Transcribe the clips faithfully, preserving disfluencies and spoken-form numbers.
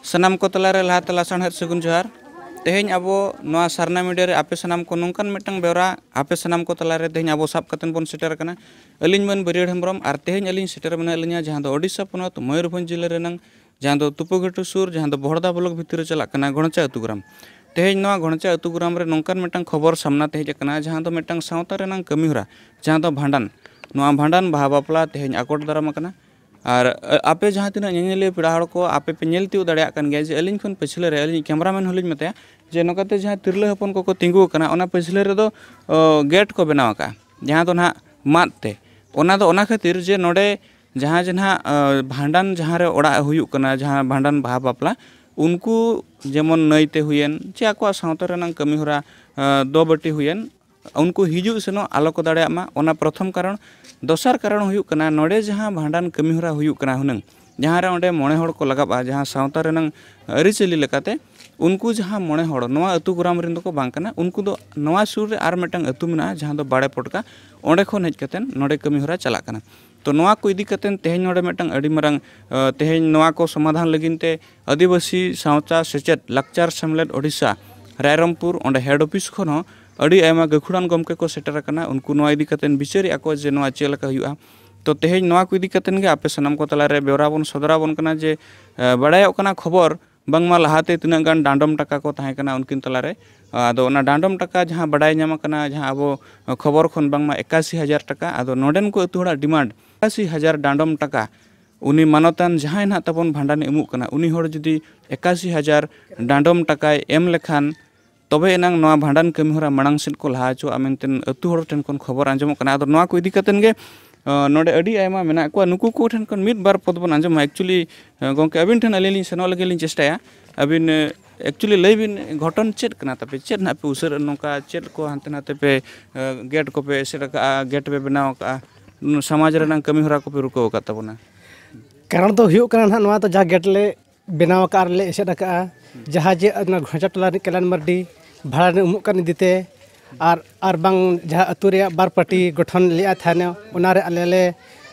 ᱥᱟᱱᱟᱢ ᱠᱚ ᱛᱟᱞᱟᱨᱮ ᱞᱟᱦᱟᱛᱮ ᱞᱟᱥᱟᱬᱦᱮᱫ ᱥᱟᱹᱜᱩᱱ ᱡᱚᱦᱟᱨ᱾ ᱛᱮᱦᱮᱧ ᱟᱵᱚ ᱱᱚᱣᱟ ᱥᱟᱨᱱᱟ ᱢᱤᱰᱤᱭᱟ ᱨᱮ ᱟᱯᱮ ᱥᱟᱱᱟᱢ ᱠᱚ ᱱᱚᱝᱠᱟᱱ ᱢᱤᱫᱴᱟᱝ ᱵᱮᱣᱨᱟ ᱟᱯᱮ ᱥᱟᱱᱟᱢ ᱠᱚ ᱛᱟᱞᱟᱨᱮ ᱛᱮᱦᱮᱧ ᱟᱵᱚ ᱥᱟᱵ ᱠᱟᱛᱮ ᱵᱚᱱ ᱥᱮᱴᱮᱨ ᱟᱠᱟᱱᱟ᱾ ᱟᱹᱞᱤᱧ ᱢᱟᱹᱱ ᱵᱟᱹᱨᱭᱟᱹᱲ ᱦᱮᱢᱵᱨᱚᱢ ᱟᱨ ᱛᱮᱦᱮᱧ ᱟᱹᱞᱤᱧ ᱥᱮᱴᱮᱨ ᱢᱮᱱᱟᱜ ᱞᱤᱧᱟ ᱡᱟᱦᱟᱸ ᱫᱚ ᱳᱰᱤᱥᱟ ᱯᱚᱱᱚᱛ ᱢᱚᱭᱩᱨᱵᱷᱚᱸᱡᱽ ᱡᱤᱞᱟᱹ ᱨᱮᱱᱟᱝ ᱡᱟᱦᱟᱸ ᱫᱚ ᱛᱩᱯᱟᱹᱜᱷᱟᱹᱴᱩ ᱥᱩᱨ ᱡᱟᱦᱟᱸ ᱫᱚ ᱵᱚᱦᱲᱫᱟ ᱵᱞᱚᱠ ᱵᱷᱤᱛᱤᱨ ᱨᱮ ᱪᱟᱞᱟᱜ ᱠᱟᱱᱟ ᱜᱷᱚᱲᱪᱟ ᱟᱹᱛᱩ ᱜᱨᱟᱢ᱾ ᱛᱮᱦᱮᱧ ᱱᱚᱣᱟ ᱜᱷᱚᱲᱪᱟ ᱟᱹᱛᱩ ᱜᱨᱟᱢ ᱨᱮ ᱱᱚᱝᱠᱟᱱ ᱢᱤᱫᱴᱟᱝ ᱠᱷᱚᱵᱚᱨ ᱥᱟᱢᱱᱟ ᱛᱮ ᱦᱮᱡ ᱟᱠᱟᱱᱟ ᱡᱟᱦᱟᱸ ᱫᱚ ᱢᱤᱫᱴᱟᱝ ᱥᱟᱶᱛᱟ ᱨᱮᱱᱟᱝ ᱠᱟᱹᱢᱤᱦᱚᱨᱟ ᱡᱟᱦᱟᱸ ᱫᱚ ᱵᱷᱟᱸᱰᱟᱱ᱾ ᱱᱚᱣᱟ ᱵᱷᱟᱸᱰᱟᱱ ᱵᱟᱦᱟ ᱵᱟᱯᱞᱟ ᱛᱮᱦᱮᱧ ᱟᱠᱚᱴ ᱫᱟᱨᱟᱢ ᱟᱠᱟᱱᱟ᱾ ᱟᱨ, ᱟᱹ, ᱟᱯᱮ ᱡᱟᱦᱟᱸ ᱛᱤᱱᱟᱹᱜ ᱧᱮᱧᱮᱞᱤᱭᱟᱹ ᱯᱮᱲᱟ ᱦᱚᱲ ᱠᱚ ᱟᱯᱮ ᱯᱮ ᱧᱮᱞ ᱛᱤᱭᱳᱜ ᱫᱟᱲᱮᱭᱟᱜ ᱠᱟᱱ ᱜᱮᱭᱟ ᱡᱮ ᱟᱹᱞᱤᱧ ᱠᱷᱚᱱ ᱯᱟᱹᱪᱷᱞᱟᱹ ᱨᱮ ᱟᱹᱞᱤᱧ ᱠᱮᱢᱨᱟᱢᱮᱱ ᱦᱚᱸᱞᱤᱧ ᱢᱮᱛᱟᱭᱟ ᱡᱮ ᱱᱚᱝᱠᱟᱛᱮ ᱡᱟᱦᱟᱸ ᱛᱤᱨᱞᱟᱹ ᱦᱚᱯᱚᱱ ᱠᱚᱠᱚ ᱛᱤᱸᱜᱩ ᱟᱠᱟᱱᱟ ᱚᱱᱟ ᱯᱟᱹᱪᱷᱞᱟᱹ ᱨᱮᱫᱚ, ᱚ, ᱜᱮᱴ ᱠᱚ ᱵᱮᱱᱟᱣ ᱟᱠᱟᱫᱼᱟ ᱡᱟᱦᱟᱸ ᱫᱚ ᱱᱟᱦᱟᱜ ᱢᱟᱫ ᱛᱮ᱾ ᱚᱱᱟ ᱫᱚ ᱚᱱᱟ ᱠᱷᱟᱹᱛᱤᱨ ᱡᱮ ᱱᱚᱰᱮ ᱡᱟᱦᱟᱸ ᱡᱮ ᱱᱟᱦᱟᱜ, ᱟᱹ, ᱵᱷᱟᱸᱰᱟᱱ ᱡᱟᱦᱟᱸ ᱨᱮ ᱚᱲᱟᱜ ᱦᱩᱭᱩᱜ ᱠᱟᱱᱟ, ᱡᱟᱦᱟᱸ ᱵᱷᱟᱸᱰᱟᱱ ᱵᱟᱦᱟ ᱵᱟᱯᱞᱟ, ᱩᱱᱠᱩ ᱡᱮᱢᱚᱱ ᱱᱟᱹᱭᱛᱮ ᱦᱩᱭᱮᱱ ᱪᱮ ᱟᱠᱚᱣᱟᱜ ᱥᱟᱶᱛᱟ ᱨᱮᱱᱟᱜ ᱠᱟᱹᱢᱤᱦᱚᱨᱟ, ᱟᱹ, ᱫᱚᱵᱟᱹᱴᱤ ᱦᱩᱭᱮᱱ, ᱩᱱᱠᱩ ᱦᱤᱡᱩᱜ ᱥᱮᱱᱚᱜ ᱟᱞᱚ ᱠᱚ ᱫᱟᱲᱮᱭᱟᱜ ᱢᱟ, ᱚᱱᱟ ᱯᱨᱚᱛᱷᱚᱢ ᱠᱟᱨᱚᱱ᱾ ᱫᱚᱥᱟᱨ ᱠᱟᱨᱚᱱ ᱦᱩᱭᱩᱜ ᱠᱟᱱᱟ, ᱱᱚᱰᱮ ᱡᱟᱦᱟᱸ ᱵᱷᱟᱸᱰᱟᱱ ᱠᱟᱹᱢᱤᱦᱚᱨᱟ ᱦᱩᱭᱩᱜ ᱠᱟᱱᱟ ᱦᱩᱱᱟᱹᱝ, ᱡᱟᱦᱟᱸ ᱨᱮ ᱚᱸᱰᱮ ᱢᱚᱬᱮ ᱦᱚᱲ ᱠᱚ ᱞᱟᱜᱟᱜᱼᱟ, ᱡᱟᱦᱟᱸ ᱥᱟᱶᱛᱟ ᱨᱮᱱᱟᱝ ᱟᱹᱨᱤᱪᱟᱹᱞᱤ ᱞᱮᱠᱟᱛᱮ, ᱩᱱᱠᱩ ᱡᱟᱦᱟᱸ ᱢᱚᱬᱮ ᱦᱚᱲ ᱱᱚᱣᱟ ᱟᱹᱛᱩ ᱜᱨᱟᱢ ᱨᱮᱱ ᱫᱚᱠᱚ ᱵᱟᱝ ᱠᱟᱱᱟ, ᱩᱱᱠᱩ ᱫᱚ ᱱᱚᱣᱟ ᱥᱩᱨ ᱨᱮ ᱟᱨ ᱢᱤᱫᱴᱟᱝ ᱟᱹᱛᱩ ᱢᱮᱱᱟᱜᱼᱟ, ᱡᱟᱦᱟᱸ ᱫᱚ ᱵᱟᱲᱮ ᱯᱚᱴᱠᱟ, ᱚᱸᱰᱮ ᱠᱷᱚᱱ ᱦᱮᱡ ᱠᱟᱛᱮ ᱱᱚᱰᱮ ᱠᱟᱹᱢᱤᱦᱚᱨᱟ ᱪᱟᱞᱟᱜ ᱠᱟᱱᱟ᱾ ᱛᱚ, ᱱᱚᱣᱟ ᱠᱚ ᱤᱫᱤ ᱠᱟᱛᱮ ᱛᱮᱦᱮᱧ ᱱᱚᱰᱮ ᱢᱤᱫᱴᱟᱝ ᱟᱹᱰᱤ ᱢᱟᱨᱟᱝ, ᱟᱹ, ᱛᱮᱦᱮᱧ ᱱᱚᱣᱟ ᱠᱚ ᱥᱚᱢᱟᱫᱷᱟᱱ ᱞᱟᱹᱜᱤᱫ ᱛᱮ ᱟᱹᱫᱤᱵᱟᱹᱥᱤ ᱥᱟᱶᱛᱟ ᱥᱮᱪᱮᱫ ᱞᱟᱠᱪᱟᱨ ᱥᱮᱢᱞᱮᱫ ᱳᱰᱤᱥᱟ ᱨᱟᱭᱨᱚᱝᱯᱩᱨ, ᱚᱸᱰᱮ ᱦᱮᱰ ᱚᱯᱷᱤᱥ ᱠᱷᱚᱱ ᱦᱚᱸ ᱟᱹᱰᱤ ᱟᱭᱢᱟ ᱜᱟᱹᱠᱷᱩᱲᱟᱱ ᱜᱚᱢᱠᱮ ᱠᱚ ᱥᱮᱴᱮᱨ ᱟᱠᱟᱱᱟ᱾ ᱩᱱᱠᱩ ᱱᱚᱣᱟ ᱤᱫᱤ ᱠᱟᱛᱮ ᱵᱤᱪᱟᱹᱨᱮᱫᱼᱟ ᱠᱚ ᱡᱮ ᱱᱚᱣᱟ ᱪᱮᱫ ᱞᱮᱠᱟ ᱦᱩᱭᱩᱜᱼᱟ᱾ ᱛᱚ, ᱛᱮᱦᱮᱧ ᱱᱚᱣᱟ ᱠᱚ ᱤᱫᱤ ᱠᱟᱛᱮ ᱜᱮ ᱟᱯᱮ ᱥᱟᱱᱟᱢ ᱠᱚ ᱛᱟᱞᱟᱨᱮ ᱵᱮᱣᱨᱟ ᱵᱚᱱ ᱥᱚᱫᱚᱨᱟᱵᱚᱱ ᱠᱟᱱᱟ ᱡᱮ, ᱟᱹ, ᱵᱟᱲᱟᱭᱚᱜ ᱠᱟᱱᱟ ᱠᱷᱚᱵᱚᱨ ᱵᱟᱝᱢᱟ ᱞᱟᱦᱟᱛᱮ ᱛᱤᱱᱟᱹᱜ ᱜᱟᱱ ᱰᱟᱸᱰᱚᱢ ᱴᱟᱠᱟ ᱠᱚ ᱛᱟᱦᱮᱸ ᱠᱟᱱᱟ ᱩᱱᱠᱤᱱ ᱛᱟᱞᱟᱨᱮ᱾ ᱟᱫᱚ ᱚᱱᱟ ᱰᱟᱸᱰᱚᱢ ᱴᱟᱠᱟ ᱡᱟᱦᱟᱸ ᱵᱟᱰᱟᱭ ᱧᱟᱢ ᱟᱠᱟᱱᱟ, ᱡᱟᱦᱟᱸ ᱟᱵᱚ ᱠᱷᱚᱵᱚᱨ ᱠᱷᱚᱱ ᱵᱟᱝᱢᱟ ᱮᱠᱟᱥᱤ ᱦᱟᱡᱟᱨ ᱴᱟᱠᱟ, ᱟᱫᱚ ᱱᱚᱰᱮᱱ ᱠᱚ ᱟᱹᱛᱩ ᱦᱚᱲᱟᱜ ᱰᱤᱢᱟᱱᱰ ᱮᱠᱟᱥᱤ ᱦᱟᱡᱟᱨ ᱰᱟᱸᱰᱚᱢ ᱴᱟᱠᱟ᱾ ᱩᱱᱤ ᱢᱟᱱᱚᱛᱟᱱ ᱡᱟᱦᱟᱸᱭ ᱱᱟᱦᱟᱜ ᱛᱟᱵᱚᱱ ᱵᱷᱟᱸᱰᱟᱱᱮ ᱮᱢᱚᱜ ᱠᱟᱱᱟ, ᱩᱱᱤ ᱦᱚᱲ ᱡᱩᱫᱤ ᱮᱠᱟᱥᱤ ᱦᱟᱡᱟᱨ ᱰᱟᱸᱰᱚᱢ ᱴᱟᱠᱟᱭ ᱮᱢ ᱞᱮᱠᱷᱟᱱ, ᱛᱚᱵᱮ ᱮᱱᱟᱝ ᱱᱚᱣᱟ ᱵᱷᱟᱸᱰᱟᱱ ᱠᱟᱹᱢᱤ ᱦᱚᱨᱟ ᱢᱟᱲᱟᱝ ᱥᱮᱫ ᱠᱚ ᱞᱟᱦᱟ ᱦᱚᱪᱚᱣᱟᱜᱼᱟ ᱢᱮᱱᱛᱮ ᱟᱹᱛᱩ ᱦᱚᱲ ᱴᱷᱮᱱ ᱠᱷᱚᱱ ᱠᱷᱚᱵᱚᱨ ᱟᱸᱡᱚᱢᱚᱜ ᱠᱟᱱᱟ᱾ ᱟᱫᱚ ᱱᱚᱣᱟ ᱠᱚ ᱤᱫᱤ ᱠᱟᱛᱮᱱ ᱜᱮ, ᱟᱸ, ᱱᱚᱰᱮ ᱟᱹᱰᱤ ᱟᱭᱢᱟ ᱢᱮᱱᱟᱜ ᱠᱚᱣᱟ, ᱱᱩᱠᱩ ᱠᱚ ᱴᱷᱮᱱ ᱠᱷᱚᱱ ᱢᱤᱫ ᱵᱟᱨ ᱯᱚᱫ ᱵᱚᱱ ᱟᱸᱡᱚᱢᱟ᱾ Actually, ᱟᱸ, ᱜᱚᱢᱠᱮ, ᱟᱹᱵᱤᱱ ᱴᱷᱮᱱ ᱟᱹᱞᱤᱧ ᱞᱤᱧ ᱥᱮᱱᱚᱜ ᱞᱟᱹᱜᱤᱫ ᱞᱤᱧ ᱪᱮᱥᱴᱟᱭᱟ᱾ ᱟᱹᱵᱤᱱ, ᱟᱸ, actually ᱞᱟᱹᱭ ᱵᱤᱱ, ᱜᱷᱚᱴᱚᱱ ᱪᱮᱫ ᱠᱟᱱᱟ ᱛᱟᱯᱮ? ᱪᱮᱫ ᱱᱟᱦᱟᱜ ᱯᱮ ᱩᱥᱟᱹᱨᱟ ᱱᱚᱝᱠᱟ? ᱪᱮᱫ ᱠᱚ ᱦᱟᱱᱛᱮ ᱱᱟᱛᱮ ᱯᱮ, ᱟᱸ, ᱜᱮᱴ ᱠᱚᱯᱮ ᱮᱥᱮᱫ ᱟᱠᱟᱜᱼᱟ, ᱜᱮᱴ ᱯᱮ ᱵᱮᱱᱟᱣ ᱟᱠᱟᱜᱼᱟ, ᱱᱚᱣᱟ ᱥᱚᱢᱟᱡᱽ ᱨᱮᱱᱟᱜ ᱠᱟᱹᱢᱤ ᱦᱚᱨᱟ ᱠᱚᱯᱮ ᱨᱩᱠᱟᱹᱣ ᱟᱠᱟᱫ ᱛᱟᱵᱚᱱᱟ? ᱠᱟᱨᱚᱱ ᱫᱚ ᱦᱩᱭᱩᱜ ᱠᱟᱱᱟ ᱱᱟᱦᱟᱜ ᱱᱚᱣᱟ ᱫᱚ ᱡᱟᱦᱟᱸ ᱜᱮᱴ ᱞᱮ ᱵᱮᱱᱟᱣ ᱟᱠᱟᱫᱼᱟ ᱟᱨ ᱞᱮ ᱮᱥᱮᱫ ᱟᱠᱟᱫᱼᱟ, ᱡᱟᱦᱟᱸ ᱡᱮ ᱚᱱᱟ ᱜᱷᱚᱱᱴᱟ ᱴᱚᱞᱟ ᱨᱤᱱᱤᱡ ᱠᱟᱞᱟᱱ ᱢᱟᱨᱰᱤ ᱵᱷᱟᱲᱟ ᱨᱮ ᱩᱢᱩᱜ ᱠᱟᱱ ᱤᱫᱤ ᱛᱮ, ᱟᱨ, ᱟᱨ ᱵᱟᱝ ᱡᱟᱦᱟᱸ ᱟᱹᱛᱩ ᱨᱮᱭᱟᱜ ᱵᱟᱨ ᱯᱟᱹᱴᱤ ᱜᱚᱴᱷᱚᱱ ᱞᱮᱫᱼᱟ ᱛᱷᱟᱱᱮ, ᱚᱱᱟ ᱨᱮ ᱟᱞᱮ ᱞᱮ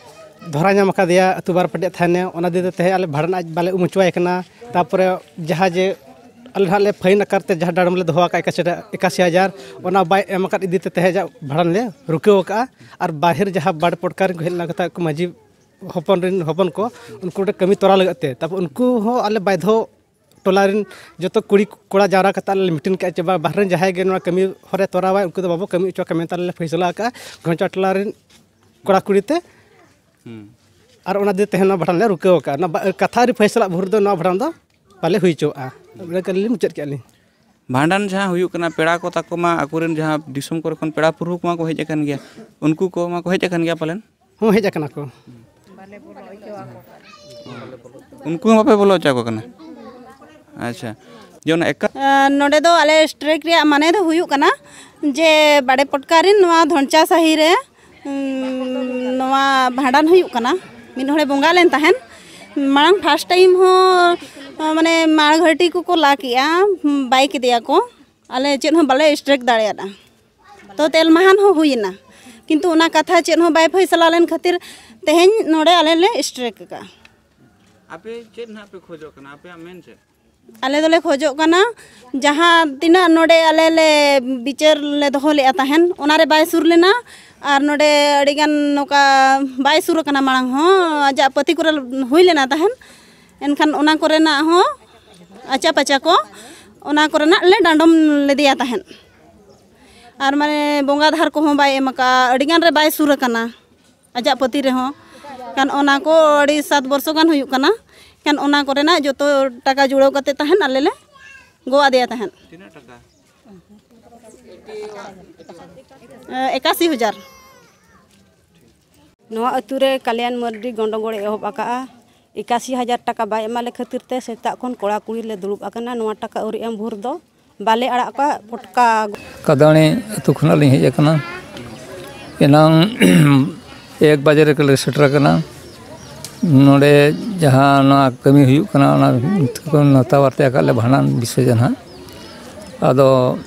ᱫᱷᱚᱨᱟ ᱧᱟᱢ ᱟᱠᱟᱫᱮᱭᱟ ᱟᱹᱛᱩ ᱵᱟᱨ ᱯᱟᱹᱴᱤ ᱛᱷᱟᱱᱮ, ᱚᱱᱟ ᱤᱫᱤ ᱛᱮ ᱛᱮᱦᱮᱧ ᱟᱞᱮ ᱵᱷᱟᱲᱟ ᱨᱮᱱᱟᱜ ᱵᱟᱞᱮ ᱩᱢ ᱦᱚᱪᱚᱣᱟᱭ ᱠᱟᱱᱟ᱾ ᱛᱟᱨᱯᱚᱨᱮ ᱡᱟᱦᱟᱸ ᱡᱮ ᱟᱞᱮ ᱱᱟᱦᱟᱜ ᱞᱮ ᱯᱷᱟᱭᱤᱱ ᱟᱠᱟᱨ ᱛᱮ ᱡᱟᱦᱟᱸ ᱰᱟᱸᱰᱚᱢ ᱞᱮ ᱫᱚᱦᱚ ᱟᱠᱟᱫ ᱮᱠᱟᱥᱤ ᱦᱟᱡᱟᱨ, ᱮᱠᱟᱥᱤ ᱦᱟᱡᱟᱨ, ᱚᱱᱟ ᱵᱟᱭ ᱮᱢ ᱟᱠᱟᱫ ᱤᱫᱤ ᱛᱮ ᱛᱮᱦᱮᱧᱟᱜ ᱵᱷᱟᱲᱟᱱ ᱞᱮ ᱨᱩᱠᱟᱹᱣ ᱟᱠᱟᱫᱼᱟ᱾ ᱟᱨ ᱵᱟᱦᱨᱮ ᱨᱮ ᱡᱟᱦᱟᱸ ᱵᱟᱲᱮ ᱯᱚᱴᱠᱟ ᱨᱮᱱ ᱠᱚ ᱦᱮᱡ ᱞᱮᱱᱟ ᱠᱟᱛᱷᱟ ᱠᱚ ᱢᱟᱹᱡᱷᱤ ᱦᱚᱯᱚᱱ ᱨᱮᱱ ᱦᱚᱯᱚᱱ ᱠᱚ, ᱩᱱᱠᱩ ᱚᱸᱰᱮ ᱠᱟᱹᱢᱤ ᱛᱚᱨᱟ ᱞᱟᱹᱜᱤᱫ ᱛᱮ, ᱛᱟᱨᱯᱚᱨ ᱩᱱᱠᱩ ᱦᱚᱸ ᱟᱞᱮ ᱵᱟᱫᱽᱫᱷᱚ ᱴᱚᱞᱟ ᱨᱮᱱ ᱡᱚᱛᱚ ᱠᱩᱲᱤ ᱠᱚᱲᱟ ᱡᱟᱣᱨᱟ ᱠᱟᱛᱮ ᱟᱞᱮ ᱞᱮ ᱢᱤᱴᱤᱝ ᱠᱮᱜᱼᱟ ᱡᱮ ᱵᱟ-, ᱵᱟᱦᱨᱮ ᱨᱮᱱ ᱡᱟᱦᱟᱸᱭ ᱜᱮ ᱱᱚᱣᱟ ᱠᱟᱹᱢᱤ ᱦᱚᱨᱮ ᱛᱚᱨᱟᱣᱟᱭ, ᱩᱱᱠᱩ ᱫᱚ ᱵᱟᱵᱚ ᱠᱟᱹᱢᱤ ᱦᱚᱪᱚ ᱠᱚᱣᱟ ᱢᱮᱱᱛᱮ ᱟᱞᱮ ᱞᱮ ᱯᱷᱟᱭᱥᱟᱞᱟ ᱟᱠᱟᱫᱼᱟ ᱜᱷᱚᱱᱪᱟ ᱴᱚᱞᱟ ᱨᱮᱱ ᱠᱚᱲᱟ ᱠᱩᱲᱤ ᱛᱮ᱾ ᱦᱩᱸ᱾ ᱟᱨ ᱚᱱᱟ ᱫᱤᱭᱮ ᱛᱮᱦᱮᱧ ᱱᱚᱣᱟ ᱵᱷᱟᱸᱰᱟᱱ ᱞᱮ ᱨᱩᱠᱟᱹᱣ ᱟᱠᱟᱫᱼᱟ᱾ ᱱᱚᱣᱟ ᱵᱟ-, ᱠᱟᱛᱷᱟ ᱟᱹᱣᱨᱤ ᱯᱷᱟᱭᱥᱟᱞᱟᱜ ᱵᱷᱳᱨ ᱫᱚ ᱱᱚᱣᱟ ᱵᱷᱟᱸᱰᱟᱱ ᱫᱚ ᱵᱟᱞᱮ ᱦᱩᱭ ᱦᱚᱪᱚᱣᱟᱜᱼᱟ᱾ ᱚᱱᱟ ᱠᱟᱹᱞᱤ ᱞᱤᱧ ᱢᱩᱪᱟᱹᱫ ᱠᱮᱜᱼᱟ ᱞᱤᱧ᱾ ᱵᱷᱟᱸᱰᱟᱱ ᱡᱟᱦᱟᱸ ᱦᱩᱭᱩᱜ ᱠᱟᱱᱟ, ᱯᱮᱲᱟ ᱠᱚ ᱛᱟᱠᱚ ᱢᱟ ᱟᱠᱚᱨᱮᱱ ᱡᱟᱦᱟᱸ ᱫᱤᱥᱚᱢ ᱠᱚᱨᱮ ᱠᱷᱚᱱ ᱯᱮᱲᱟ ᱯᱩᱨᱵᱷᱩ ᱠᱚᱢᱟ ᱠᱚ ᱦᱮᱡ ᱟᱠᱟᱱ ᱜᱮᱭᱟ, ᱩᱱᱠᱩ ᱠᱚᱢᱟ ᱠᱚ ᱦᱮᱡ ᱟᱠᱟᱱ ᱜᱮᱭᱟ ᱯᱟᱞᱮᱱ? ᱦᱚᱸ, ᱦᱮᱡ ᱟᱠᱟᱱᱟ ᱠᱚ᱾ ᱩᱱᱠᱩ ᱦᱚᱸ ᱵᱟᱯᱮ ᱵᱚᱞᱚ ᱦᱚᱪᱚ ᱟᱠᱚ ᱠᱟᱱᱟ? ᱟᱪᱪᱷᱟ, ᱡᱮ ᱚᱱᱟ ᱮᱠᱟ- ᱟᱨ ᱱᱚᱰᱮ ᱫᱚ ᱟᱞᱮ ᱥᱴᱨᱟᱭᱤᱠ ᱨᱮᱭᱟᱜ ᱢᱟᱱᱮ ᱫᱚ ᱦᱩᱭᱩᱜ ᱠᱟᱱᱟ ᱡᱮ ᱵᱟᱲᱮ ᱯᱚᱴᱠᱟ ᱨᱮᱱ ᱱᱚᱣᱟ ᱫᱷᱚᱱᱪᱟ ᱥᱟᱹᱦᱤ ᱨᱮ, ᱩᱸ, ᱱᱚᱣᱟ ᱵᱷᱟᱸᱰᱟᱱ ᱦᱩᱭᱩᱜ ᱠᱟᱱᱟ᱾ ᱢᱤᱫ ᱦᱚᱲᱮ ᱵᱚᱸᱜᱟ ᱞᱮᱱ ᱛᱟᱦᱮᱸᱱ, ᱢᱟᱲᱟᱝ ᱯᱷᱟᱥᱴ ᱴᱟᱭᱤᱢ ᱦᱚᱸ, ᱢᱟᱱᱮ ᱢᱟᱲ ᱜᱷᱟᱹᱴᱤ ᱠᱚᱠᱚ ᱞᱟ ᱠᱮᱜᱼᱟ, ᱵᱟᱭ ᱠᱮᱫᱮᱭᱟ ᱠᱚ, ᱟᱞᱮ ᱪᱮᱫ ᱦᱚᱸ ᱵᱟᱞᱮ ᱥᱴᱨᱟᱭᱤᱠ ᱫᱟᱲᱮᱭᱟᱫᱼᱟ᱾ ᱛᱚ ᱛᱮᱞ ᱢᱟᱦᱟᱱ ᱦᱚᱸ ᱦᱩᱭᱮᱱᱟ, ᱠᱤᱱᱛᱩ ᱚᱱᱟ ᱠᱟᱛᱷᱟ ᱪᱮᱫ ᱦᱚᱸ ᱵᱟᱭ ᱯᱷᱚᱭᱥᱟᱞᱟ ᱞᱮᱱ ᱠᱷᱟᱹᱛᱤᱨ ᱛᱮᱦᱮᱧ ᱱᱚᱰᱮ ᱟᱞᱮ ᱞᱮ ᱥᱴᱨᱟᱭᱤᱠ ᱟᱠᱟᱫᱼᱟ᱾ ᱟᱯᱮ ᱪᱮᱫ ᱱᱟᱦᱟᱜ ᱯᱮ ᱠᱷᱚᱡᱚᱜ ᱠᱟᱱᱟ? ᱟᱯᱮᱭᱟᱜ ᱢᱮᱱ ᱪᱮᱫ? ᱟᱞᱮ ᱫᱚᱞᱮ ᱠᱷᱚᱡᱚᱜ ᱠᱟᱱᱟ ᱡᱟᱦᱟᱸ ᱛᱤᱱᱟᱹᱜ ᱱᱚᱰᱮ ᱟᱞᱮ ᱞᱮ ᱵᱤᱪᱟᱹᱨ ᱞᱮ ᱫᱚᱦᱚ ᱞᱮᱫᱼᱟ ᱛᱟᱦᱮᱱ, ᱚᱱᱟᱨᱮ ᱵᱟᱭ ᱥᱩᱨ ᱞᱮᱱᱟ᱾ ᱟᱨ ᱱᱚᱰᱮ ᱟᱹᱰᱤᱜᱟᱱ ᱱᱚᱝᱠᱟ ᱵᱟᱭ ᱥᱩᱨ ᱟᱠᱟᱱᱟ, ᱢᱟᱲᱟᱝ ᱦᱚᱸ ᱟᱡᱟᱜ ᱯᱟᱹᱛᱤ ᱠᱚᱨᱮ ᱦᱩᱭ ᱞᱮᱱᱟ ᱛᱟᱦᱮᱱ, ᱮᱱᱠᱷᱟᱱ ᱚᱱᱟ ᱠᱚᱨᱮᱱᱟᱜ ᱦᱚᱸ ᱟᱪᱟ ᱯᱟᱪᱟ ᱠᱚ, ᱚᱱᱟ ᱠᱚᱨᱮᱱᱟᱜ ᱞᱮ ᱰᱟᱸᱰᱚᱢ ᱞᱮᱫᱮᱭᱟ ᱛᱟᱦᱮᱸᱫ᱾ ᱟᱨ ᱢᱟᱱᱮ ᱵᱚᱸᱜᱟ ᱫᱷᱟᱨ ᱠᱚᱦᱚᱸ ᱵᱟᱭ ᱮᱢ ᱟᱠᱟᱫᱼᱟ, ᱟᱹᱰᱤᱜᱟᱱ ᱨᱮ ᱵᱟᱭ ᱥᱩᱨ ᱟᱠᱟᱱᱟ ᱟᱡᱟᱜ ᱯᱟᱹᱛᱤ ᱨᱮᱦᱚᱸ᱾ ᱠᱷᱟᱱ ᱚᱱᱟ ᱠᱚ ᱟᱹᱰᱤ ᱥᱟᱛ ᱵᱚᱨᱥᱚ ᱜᱟᱱ ᱦᱩᱭᱩᱜ ᱠᱟᱱᱟ᱾ ᱠᱷᱟᱱ ᱚᱱᱟ ᱠᱚᱨᱮᱱᱟᱜ ᱡᱚᱛᱚ ᱴᱟᱠᱟ ᱡᱩᱲᱟᱹᱣ ᱠᱟᱛᱮ ᱛᱟᱦᱮᱸᱫ ᱟᱞᱮ ᱞᱮ ᱜᱚᱜ ᱟᱫᱮᱭᱟ ᱛᱟᱦᱮᱸᱫ᱾ ᱛᱤᱱᱟᱹᱜ ᱴᱟᱠᱟ? ᱮᱠᱟᱥᱤ ᱦᱟᱡᱟᱨ᱾ ᱱᱚᱣᱟ ᱟᱹᱛᱩ ᱨᱮ ᱠᱟᱞᱭᱟᱱ ᱢᱟᱹᱨᱰᱤ ᱜᱚᱱᱰᱚᱜᱳᱲ ᱮ ᱮᱦᱚᱵ ᱟᱠᱟᱫᱼᱟ᱾ ᱮᱠᱟᱥᱤ ᱦᱟᱡᱟᱨ ᱴᱟᱠᱟ ᱵᱟᱭ ᱮᱢᱟ ᱞᱮ ᱠᱷᱟᱹᱛᱤᱨ ᱛᱮ ᱥᱮᱛᱟᱜ ᱠᱷᱚᱱ ᱠᱚᱲᱟ ᱠᱩᱲᱤ ᱞᱮ ᱫᱩᱲᱩᱵ ᱟᱠᱟᱱᱟ᱾ ᱱᱚᱣᱟ ᱴᱟᱠᱟ ᱟᱹᱣᱨᱤ ᱮᱢ ᱵᱷᱳᱨ ᱫᱚ ᱵᱟᱞᱮ ᱟᱲᱟᱜ ᱠᱚᱣᱟ ᱯᱚᱴᱠᱟ᱾ ᱠᱟᱫᱟᱣᱱᱤ ᱟᱹᱛᱩ ᱠᱷᱚᱱᱟᱜ ᱞᱤᱧ ᱦᱮᱡ ᱟᱠᱟᱱᱟ᱾ ᱮᱱᱟᱝ ᱮᱠ ᱵᱟᱡᱮ ᱨᱮᱜᱮ ᱞᱮ ᱥᱮᱴᱮᱨ ᱟᱠᱟᱱᱟ᱾ ᱱᱚᱰᱮ ᱡᱟᱦᱟᱸ ᱱᱚᱣᱟ ᱠᱟᱹᱢᱤ ᱦᱩᱭᱩᱜ ᱠᱟᱱᱟ, ᱚᱱᱟ ᱱᱮᱣᱛᱟ ᱵᱟᱨᱛᱮ ᱟᱠᱟᱫ ᱞᱮ ᱵᱷᱟᱸᱰᱟᱱ ᱵᱤᱥᱚᱨᱡᱚᱱ ᱦᱟᱸᱜ᱾ ᱟᱫᱚ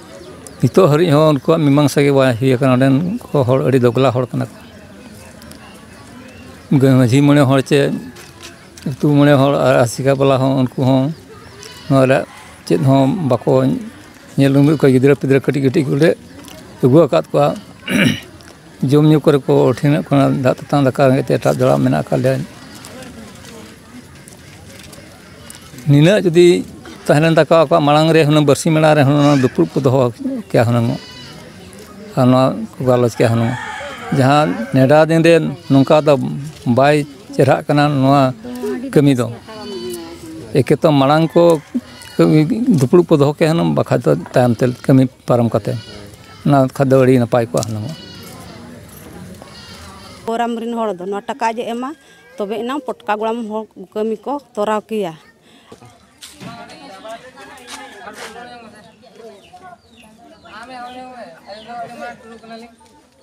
ᱱᱤᱛᱚᱜ ᱦᱟᱹᱨᱤᱡ ᱦᱚᱸ ᱩᱱᱠᱩᱣᱟᱜ ᱢᱤᱢᱟᱝᱥᱟ ᱜᱮ ᱵᱟᱭ ᱦᱩᱭ ᱟᱠᱟᱱᱟ᱾ ᱚᱸᱰᱮᱱ ᱠᱚ ᱦᱚᱲ ᱟᱹᱰᱤ ᱫᱚᱜᱽᱞᱟ ᱦᱚᱲ ᱠᱟᱱᱟ ᱠᱚ᱾ ᱢᱟᱹᱡᱷᱤ ᱢᱚᱬᱮ ᱦᱚᱲ ᱪᱮ ᱟᱹᱛᱩ ᱢᱚᱬᱮ ᱦᱚᱲ ᱟᱨ ᱟᱥᱮᱠᱟ᱾ ᱵᱟᱞᱟ ᱦᱚᱸ, ᱩᱱᱠᱩ ᱦᱚᱸ ᱱᱚᱣᱟ ᱨᱮᱭᱟᱜ ᱪᱮᱫ ᱦᱚᱸ ᱵᱟᱠᱚ ᱧᱮᱞ ᱩᱨᱩᱢᱮᱫ ᱠᱚᱣᱟ᱾ ᱜᱤᱫᱽᱨᱟᱹ ᱯᱤᱫᱽᱨᱟᱹ ᱠᱟᱹᱴᱤᱡ ᱠᱟᱹᱴᱤᱡ ᱠᱚᱞᱮ ᱟᱹᱜᱩ ᱟᱠᱟᱫ ᱠᱚᱣᱟ᱾ ᱡᱚᱢ ᱧᱩ ᱠᱚᱨᱮ ᱠᱚ ᱴᱷᱤᱱᱚᱜ ᱠᱟᱱᱟ, ᱫᱟᱜ ᱛᱮᱛᱟᱝ ᱫᱟᱠᱟ ᱨᱮᱸᱜᱮᱡ ᱛᱮ ᱮᱴᱟᱜ ᱡᱚᱲᱟᱣ ᱢᱮᱱᱟᱜ ᱟᱠᱟᱫ ᱞᱮᱭᱟ᱾ ᱱᱤᱱᱟᱹᱜ ᱡᱩᱫᱤ ᱛᱟᱦᱮᱸ ᱞᱮᱱ ᱛᱟᱠᱚᱣᱟ ᱟᱠᱚᱣᱟᱜ ᱢᱟᱲᱟᱝ ᱨᱮ, ᱦᱩᱱᱟᱹᱝ ᱵᱟᱹᱨᱥᱤ ᱢᱮᱞᱟ ᱨᱮ ᱦᱩᱱᱟᱹᱝ ᱫᱩᱯᱲᱩᱵ ᱠᱚ ᱫᱚᱦᱚ ᱠᱮᱭᱟ ᱦᱩᱱᱟᱹᱝ, ᱟᱨ ᱱᱚᱣᱟ ᱠᱚ ᱜᱟᱞᱚᱪ ᱠᱮᱭᱟ ᱦᱩᱱᱟᱹᱝ᱾ ᱡᱟᱦᱟᱸ ᱱᱮᱰᱟ ᱫᱤᱱ ᱨᱮ ᱱᱚᱝᱠᱟ ᱫᱚ ᱵᱟᱭ ᱪᱮᱨᱦᱟᱜ ᱠᱟᱱᱟ ᱱᱚᱣᱟ ᱠᱟᱹᱢᱤ ᱫᱚ᱾ ᱮᱠᱮ ᱛᱚ ᱢᱟᱲᱟᱝ ᱠᱚ ᱫᱩᱯᱲᱩᱵ ᱠᱚ ᱫᱚᱦᱚ ᱠᱮᱭᱟ ᱦᱩᱱᱟᱹᱝ, ᱵᱟᱠᱷᱟᱡ ᱫᱚ ᱛᱟᱭᱚᱢ ᱛᱮ ᱠᱟᱹᱢᱤ ᱯᱟᱨᱚᱢ ᱠᱟᱛᱮ, ᱚᱱᱟ ᱠᱷᱟᱡ ᱫᱚ ᱟᱹᱰᱤ ᱱᱟᱯᱟᱭ ᱠᱚᱜᱼᱟ ᱦᱩᱱᱟᱹᱝ᱾ ᱯᱳᱨᱟᱢ ᱨᱮᱱ ᱦᱚᱲ ᱫᱚ ᱱᱚᱣᱟ ᱴᱟᱠᱟ ᱡᱮ ᱮᱢᱟ, ᱛᱚᱵᱮ ᱮᱱᱟᱝ ᱯᱚᱴᱠᱟ ᱜᱚᱲᱟᱢ ᱦᱚᱲ ᱠᱟᱹᱢᱤ ᱠᱚ ᱛᱚᱨᱟᱣ ᱠᱮᱭᱟ᱾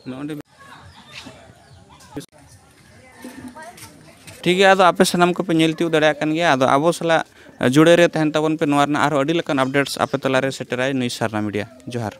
ᱱᱚᱜᱼᱚ ᱱᱚᱰᱮ ᱴᱷᱤᱠ ᱜᱮᱭᱟ, ᱟᱫᱚ ᱟᱯᱮ ᱥᱟᱱᱟᱢ ᱠᱚᱯᱮ ᱧᱮᱞ ᱛᱤᱭᱳᱜ ᱫᱟᱲᱮᱭᱟᱜ ᱠᱟᱱ ᱜᱮᱭᱟ᱾ ᱟᱫᱚ ᱟᱵᱚ ᱥᱟᱞᱟᱜ ᱡᱩᱲᱟᱹ ᱨᱮ ᱛᱟᱦᱮᱱ ᱛᱟᱵᱚᱱ ᱯᱮ, ᱱᱚᱣᱟ ᱨᱮᱱᱟᱜ ᱟᱨᱦᱚᱸ ᱟᱹᱰᱤ ᱞᱮᱠᱟᱱ updates ᱟᱯᱮ ᱛᱟᱞᱟᱨᱮ ᱥᱮᱴᱮᱨᱟᱭ ᱱᱩᱭ ᱥᱟᱨᱱᱟ ᱢᱤᱰᱤᱭᱟ᱾ ᱡᱚᱦᱟᱨ᱾